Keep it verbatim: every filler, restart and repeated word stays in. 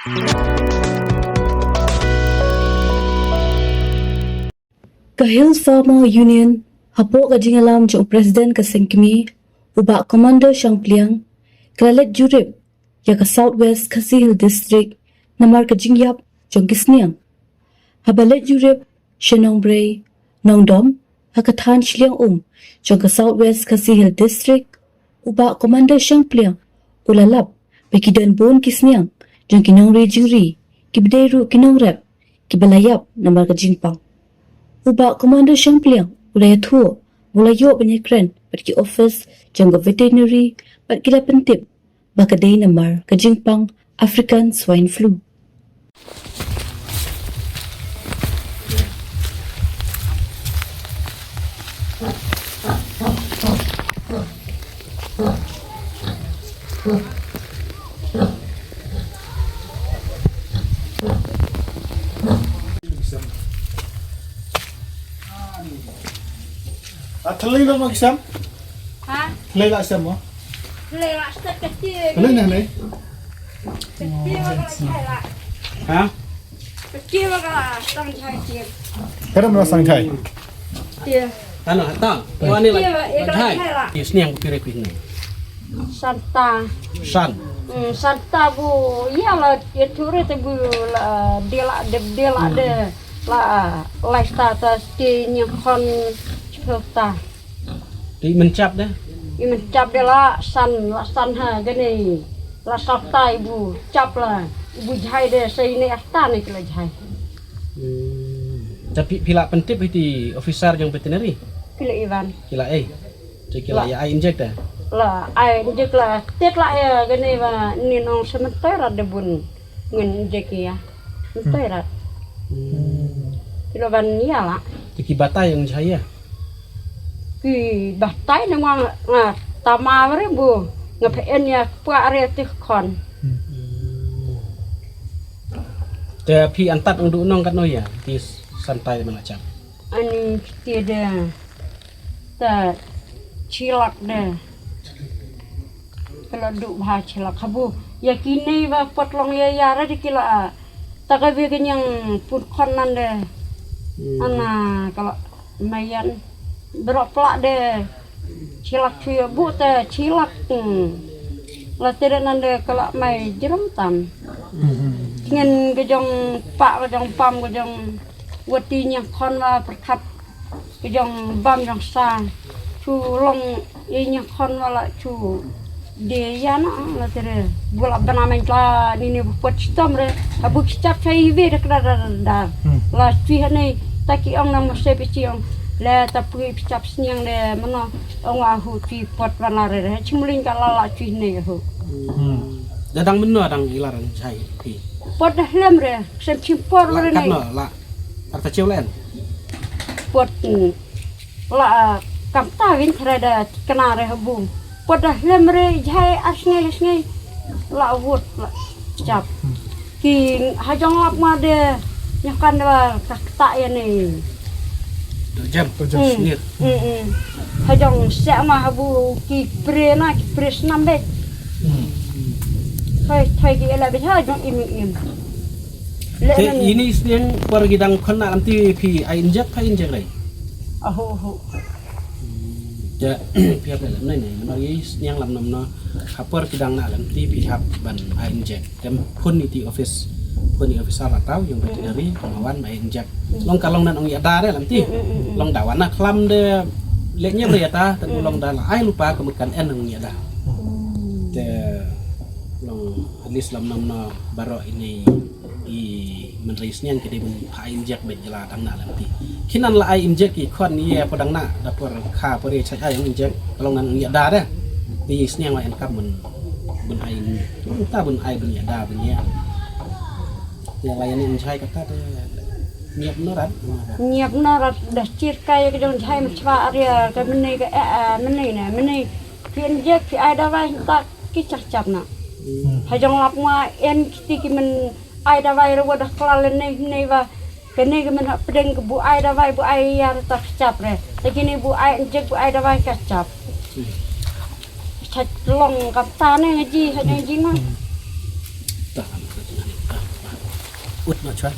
Ka Hill Farmer Union, hapoh ka jingïalam jong u President ka seng kmie, u Bah Commander Shangpliang, ka la leit jurip ïa ka South West Khasi Hills District namar ka jingïap jong ki sniang. Haba leit jurip sha Nongbrei, Nongdom, ha ka thaiñ shiliang um jong ka South West Khasi Hills District, u Bah Commander Shangpliang u la lap ba ki don bun ki sniang jong ki nongri jingri, kiba dei ruh ki nongrep, kiba la ïap namar ka jingpang. U Bah Commander Shangpliang u la ïathuh ba u la ïoh ban ïakren bad ki ophis jong ka veterinary bad ki la pyntip ba ka dei namar ka jingpang African Swine Flu. Ah, thylli noh ma ki sem? Ha? Thylli la sem mo? Thylli la sem ka ti. Thylli ne ne? Ka ti ma ka la jai la. Ha? Ka ti ma ka la sang jai ti. Ka dam la sang jai. Ti. Tano, tano. Wa ni la. Ti ma, eh, ka la jai la. Yes, ni yang kira kira ni. Santa. San. Hmm, Santa bu, ïa la, ïa tu re te bu la, de la, de, de la, de la, la sta ta sti nyang khon chota. Te i mynchap de? I mynchap de la san, la san ha, gane, la Santa i bu chap la, i bu jhai de, sa i ne asta ne ki la jhai. Hmm. Te phi, phi la pyntip hi ti officer jong veterinary? Phi la Ivan. Ki la ei. Te ki la ïa ai inject de? La ai inject la, tet la ïa gane ba ni nong sementoi rat de bun. Ngin inject ïa. Mentoi rat. Hmm. Ki la ban ïa la. Te ki batai ïa jhai ïa? Ki batai ne ma nga tama bare bu. Nga pha en ïa kpa are te khon. Hmm. Te phi antat ong du nong katno ïa? Ti Santa i man la chap. Ani kti de. Ta chilak de. Ka la duh bha chilak habu. Ïa kine ba pat long ïa ïa ra de ki la. Ta ka bi ka nyang pun khon nan de. Hmm. Ana ka la mayan. Bro pla de. Chilak chu ïa bu ta chilak. Hmm. La te de nan de ka la mai jrum tam. Hmm. Ngen ka jong pa ka jong pam ka jong wati nyang khon wa perkhat. Ka jong bam jong sa. Chu long i nyang khon wa la chu. De ïa na la tere. Bu la bana men la ni ni bu pot chitom re. Ha bu kichap chai ve de kda da da. Hmm. La chi ha nei ta ki ong nang ma se pe chi ong. Le ta pui kichap sniang de mano ong wa hu chi pot wa la re re. Chi muling ka la la chi nei hu. Hmm. Da dang mano dang i la rang chai pi. Pot da hlem re. Sem chim por re nei. Kat no la. Ar ta chew len. Pot, mm, la, ah, kam ta win thre da kna re ha bum. Pot da hlem re jhai ar sngai sngai. La wut la chap. Ki ha jong lap ma de nyakan da ka kta ya ne. Tu jam, tu jam. Mm, sngir. Mm, mm. Ha jong se ma ha bu ki pre na ki pre snam be. Hmm. Thoi, thoi ki ela be ha jong im im. Le te nan ini sniang por ki dang khon na lam ti phi ai injek pha injek rai. Aho, aho. Ja phi hap lam nai nai. Namar i sniang lam nam na. Ha por ki dang na lam ti phi hap ban ai injek. Tem phun iti office. Phun i officer la tau yung veterinary, kong wan ai injek. Long ka long nan ong ya da de lam ti. Long da wan na klam de le nyem ya ta, tan long da la ai lupa ka mekan en ong ya da. Te long at least lam nam na baro ini i menrei sniang ke dei bun pha ai injek bet jela dang na lam ti. Kinan la ai injek i khon ye pa dang na da por kha por ye chai ai injek long nan ya da de. Ti sniang la en kam bun bun ai ta bun ai bun ya da bun ya. Ya la ya ni injai kata de ngiap norat. Ngiap norat da chir kai ka jong jai mchwa aria ka mene ka eh mene na mene ki injek ki ai dawai ta ki chap chap na. Ha jong lap ma en kiti ki men ai dawai ro da klal nei nei ba kane ka men hap pdeng ka bu ai dawai bu ai ya ta chap re. Ta kini bu ai injek bu ai dawai ka chap. Chak long ka ta ne ngaji ha ne ji ma. Ta. Ut noh chwa.